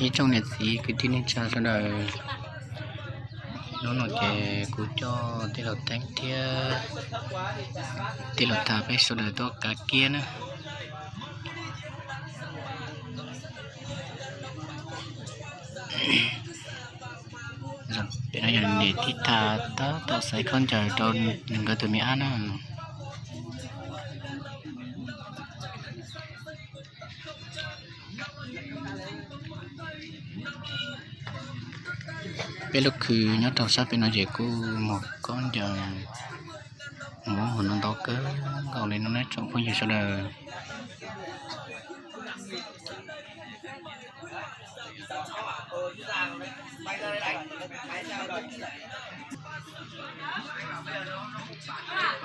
Ib tsoom niam txiv kwv tij neej tsa sawv daws, hnub no ces kuv coj tij laug Theeb thiab tij laug Tham peb sawv daws tuaj kav kiab na. Pem no yog niam tij Tham tab tom xaiv khaub ncaws rau nkawd tus me ab na. Peb lub khw nyob rau sab pem no ces kuj muag khaub ncaws, muag no ntau kawg nkaus li no na tsoom phooj ywg sawv daws.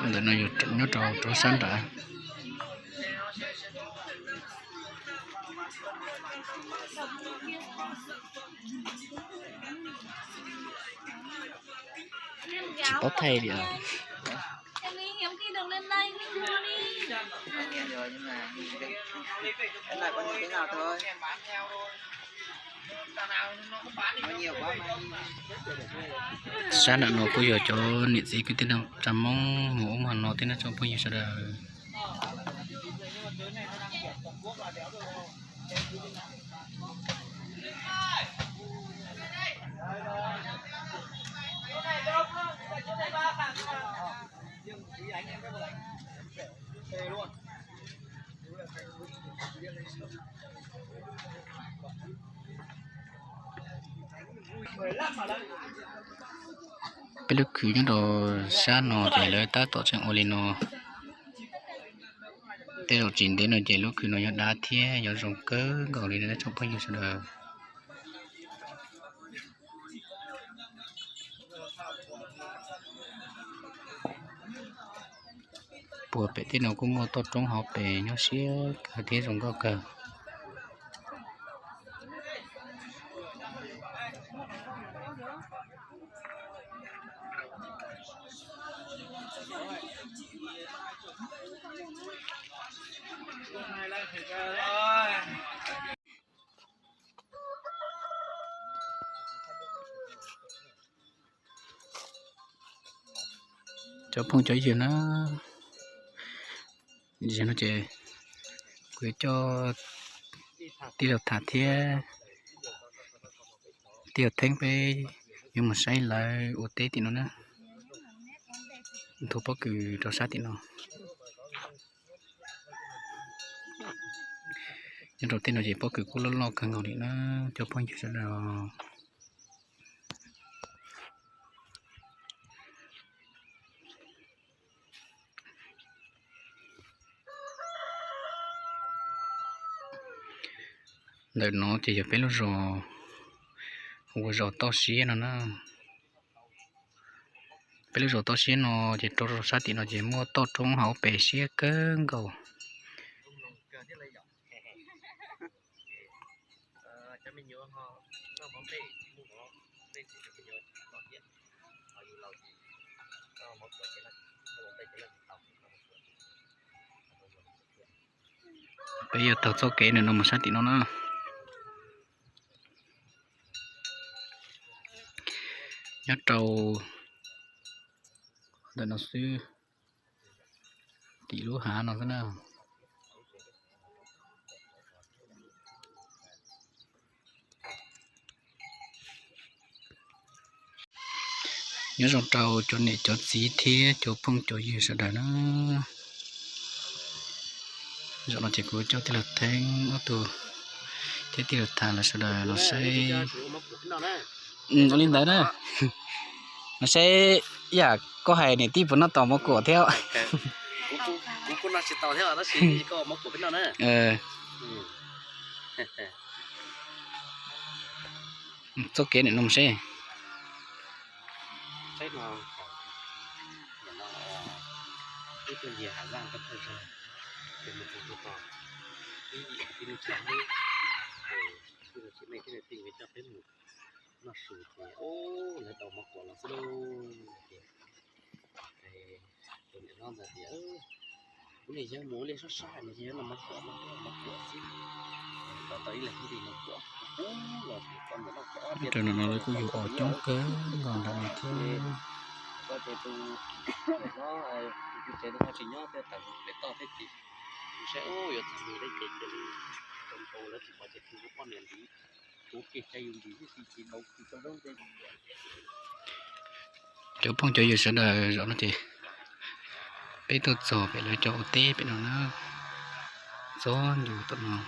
Ntawm no yog nyob rau rau sab nrad. Tsis paub thaij li. Sab nram no kuj yog cov niam txiv kwv tij neej tsa Hmoob mus ub mus no thiab na tsoom phooj ywg sawv daws. Peb lub khw nyob rau sab no ces lawv tab tom tseem ua li no. Tej zaum tsis ntev no ces lub khw no yuav dav thiab yuav zoo kawg nkaus li no tsoom phooj ywg sawv daws. Puag pem tej no kuj muaj toj roob hauv pes nyob siab kawg thiab zoo nkauj kawg. Cov phooj cov ywg na, no ces kuv yuav coj tij laug Tham thiab tij laug Theeb peb yuav mus saib lawv ua teb tim no na. Nthuav pob kws rau sab tim no. Nyob rau tej no ces pob kws kuj loj loj kawg nkaus li na cov phooj ywg sawv daws. Ntawm no ces yog peb lub zos, hu ua zos Toj Siab no na. Peb lub zos Toj Siab no ces rau sab tim no ces muaj toj roob hauv pes siab kawg nkaus. Peb yuav taug txoj kev ntawm no mus sab tim no na. Nyob rau ntawm no xwb, tim lub hav no xwb na. Nyob zoo rau cov niam cov txiv thiab cov phooj cov ywg sawv daws na. Zaum no ces kuv coj tij laug Theeb ob tug thiab tij laug Tham lawv sawv daws los saib. Ua li ntawd na, los saib yam koj hais niam tij puas noj tau mov kuam thiab. Txoj kev ntawm no seb. Noj su ces, o, lawv tau mov kuam los xwb lauj. Tus niam hlob ntawd tias, kuv niam yawg mus ua liaj sab sab, nws yog noj mov kuam, mov kuam xwb. Kom tau ib leeg ib nti mov kuam. Rau no lawv kuj yug os coob kawg nkaus nram no thiab. Cov phooj cov ywg sawv daws, zaum no ces peb tuaj txog pem lawv cov ua teb pem no na, txog ntua tom no.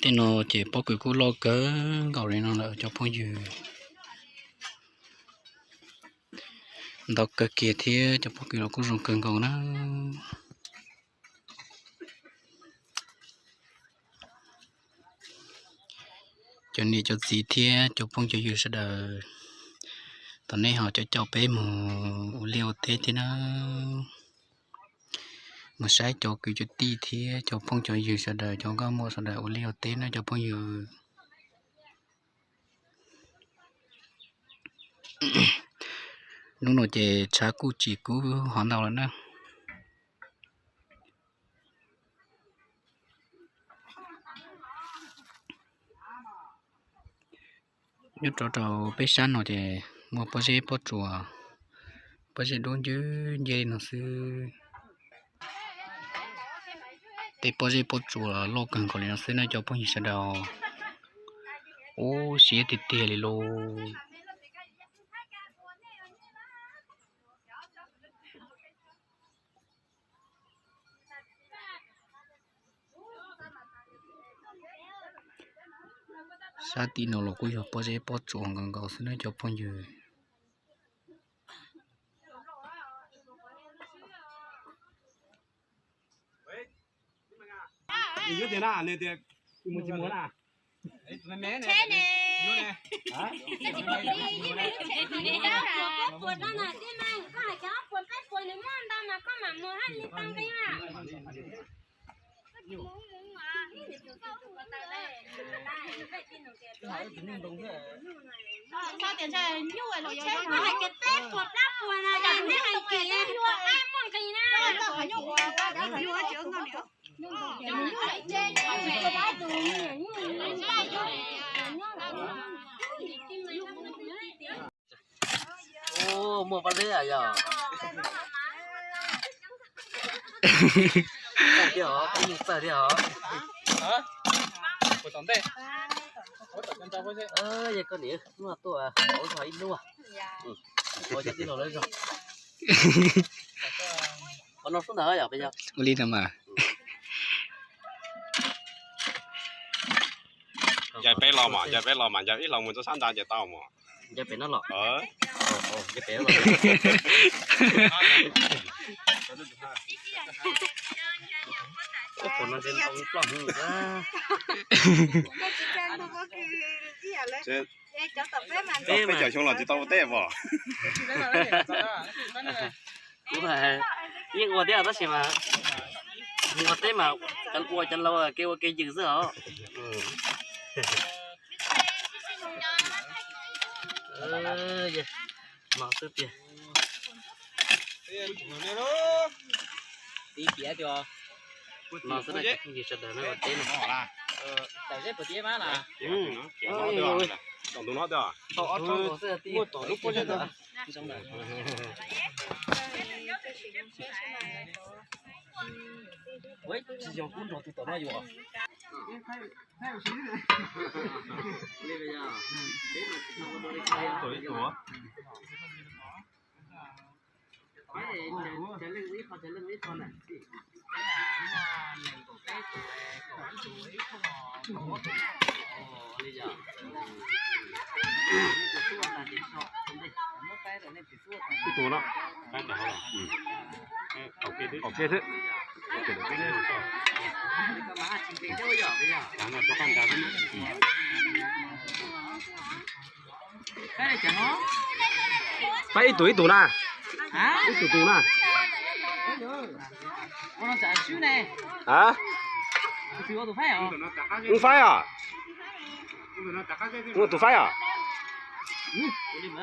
Tej no ces pob kws kuj loj kawg nkaus li no lawm cov phooj ywg. Ntau kawg kiag thiab cov pob kws los kuj zoo kawg nkaus na. Cov niam cov txiv thiab cov phooj cov ywg sawv daws, tom nej ho coj coj peb mus ua liaj ua teb thiab na. Mus saib cov kwv cov tij thiab cov phooj cov ywg sawv daws, cov nkauj muam sawv daws ua liaj ua teb na cov phooj ywg. Hnub no ces tshav kuj tsis kub hov ntau lawm na. Nyob rau rau peb sab no ces muaj pob zeb pob tsuas, pob zeb dub ncwb nce li no xwb. Tej pob zeb pob tsuas loj kawg nkaus li no xwb na cov phooj ywg sawv daws. Ub, siab tiag tiag li lauj. Sab tim no los kuj yog pob zeb pob tsuas nkaus nkaus xwb na cov phooj ywg. Ub, muaj pob zeb yog. Txawj thiab os, peb yeej txawj thiab os. Yog koj niam, hnub no tuaj hauv zog ib hnub. Ua cov tij laug lawv zog. Qhov no xub ntawd yog peb yog. Ua li no mas. Ncaim peb los mas, ncaim peb los mas, ncaim ib los mus rau sab nrad ces tau mas. Ncaim pem no los. Ncaim pem no los. Ub, qhov no ntshe ntau ploj hwv. Peb cov xyoo los tsis tau ua teb pom. Kuv yeej ua thiab tab sis mas mus ua teb mas cov ua cov laus kev ua kev ywg xwb os. Mos xwb tiag. Mos xwb na cov phooj ywg sawv daws na ua teb no. Tsis yog kub nrog tus tom no yuav. Ib tug no. Kaum kiag xwb. Faib ib tug ib tug na. Ib tug tus na. A, wb faib os. Tus faib os.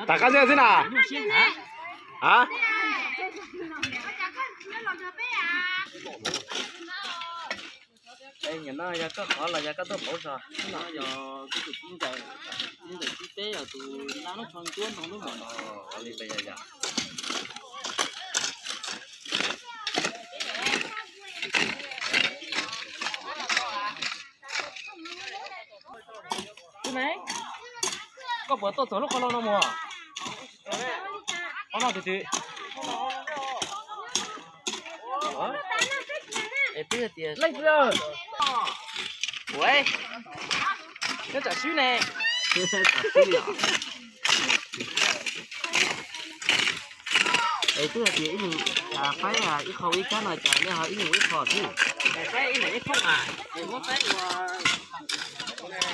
Tag qab zej xwb na. A, nim no yog koj qhov los yog koj tuaj pauv tso? Nim no yog kuv tus txiv ntxawm, txiv ntxawm txiv teb yog tus nqa lub tsho ncuab ntoo lub mom no. Tus me, koj puas tuaj txog lub qhov lo no mus? Qhov no twg twg? Es twb hais tias leej twg? Ua, nyob tsam swb ne. Es twb hais tias ib leeg faib ib qho ib kab no cas nej ho ib leeg ib qho xwb? Faib ib leeg ib thooj a, muab faib ua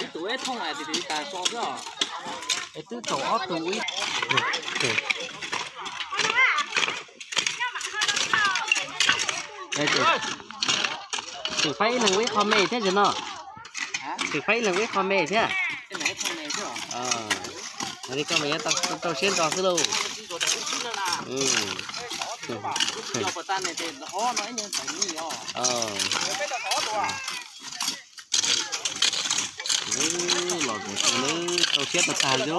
ib tug ib thooj a, tis tis tas so xwb os. Es twb tau ob tug ib. Tsis faib ib leeg ua ib qho me thiab tsis no? Tsis faib ib leeg ua ib qho me thiab? Li koj mas yuav tau siab ntso xwb lauj. Los tau siab tag tag li.